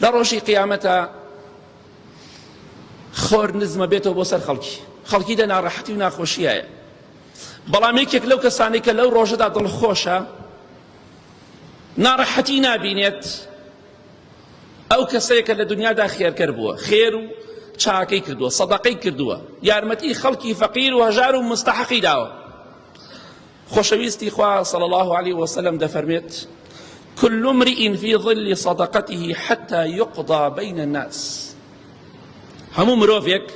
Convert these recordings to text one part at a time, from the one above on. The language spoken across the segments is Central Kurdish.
لە ڕۆژی قیامەتا خۆر نزمە بێتەوە بۆ سەر خەڵکی خەڵکی لە ناڕەحەتی و ناخۆشیایە بەڵام یەکێک لەو کەسانەی کە لەو ڕۆژەدا دڵخۆشە ناڕەحەتی نابینێت ئەو کەسەیە کە لە دنیادا خێرکەر بووە خێر و چاکەی کردووە سەدەقەی کردووە یارمەتی خەڵکی فەقیر و هەژار و مستەحەقی داوە خۆشەویستی خوا صلی الله علیه وسلم دەفەرمێت كل امرئ في ظل صدقته حتى يقضى بين الناس هەموو مرۆڤێک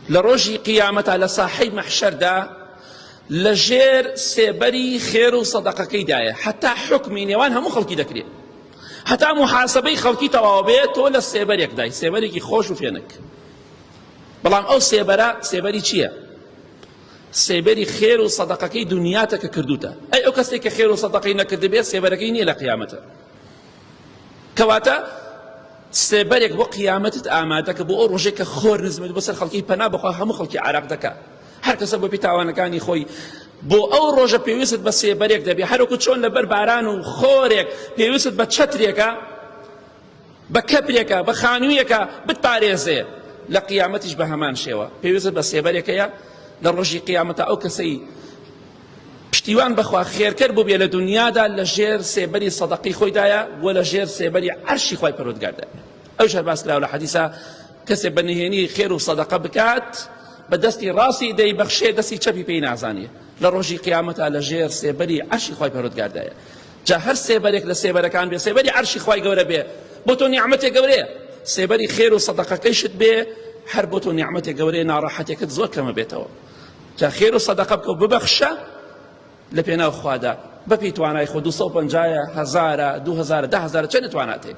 لە ڕۆژی قیامەتا لە ساحەی مەحشەردا لە ژێر سێبەری خێر و سەدەقەکەیدایە حتا حکمی نێوان هەموو خەڵکی دەکرێت هەتا محاسبەی خەڵکی تەواو بێت تۆ لە سێبەرێکدای سێبەرێکی خۆش و فێنک بەڵام ئەو سێبەرە سێبەری چییە؟ سێبەری خێر و سەدەقەکەی دنیاتە کە کردوتە ئەی ئەو کەسێک کە خێر و سەدەقەی نەکردبێت سێبەرەکەی نییە لە قیامەتە کەواتە سێبەرێک بۆ قیامەتت ئامادەکە بۆ ئەو ڕۆژێک کە خۆر نزمێت بۆ سەر خەڵکی پەنا بەخوا هەموو خەڵکی عراق دەکا هەر کەسە بۆ پێی تاوانەکانی خۆی بۆ ئەو ڕۆژە پێویستت بە سێبەرێک دەبێ هەروەکو چۆن لەبەر باران و خۆرێک پێویستت بە چەترێکە بە کەپرێکە بە خانوویەکە بتپارێزێ لە قیامەتیش بە هەمان شێوە پێویستت بە سێبەرێکەیە لە ڕۆژی قیامەتە ئەو کەسەی پشتیوان بەخوا خێرکەر بووبێ لە دنیادا لە ژێر سێبەری سەدەقەی خۆیدایە و لە ژێر سێبەری عەرشی خوای پەروەردگاردایە ئەوش هەر باس کراوە لە حەدیسا کەسێ بە نهێنی خێر و سەدەقە بکات بە دەستی ڕاستی دەیبەخشێ دەستی چەپی پێی نازانێ لە ڕۆژی قیامەتا لە ژێر سێبەری عەرشی خوای پەروەردگاردایە جا هەر سێبەرێک لە سێبەرەکان بێ سێبەری عەرشی خوای گەورە بێ بۆ تۆ نیعمەتێک گەورەیە سێبەری خێر و سەدەقەکەیشت بێ هەر بۆ تۆ نیعمەتێک گەورەیە ناڕەحەتێکت زۆر کەمە بێتەوە جا خێر و سەدەقە بکە و ببەخشە لە پێناو خوادا بەپێی توانای خۆ 250 هەزارە 2000 ده هەزارە چەند توانات هەیە؟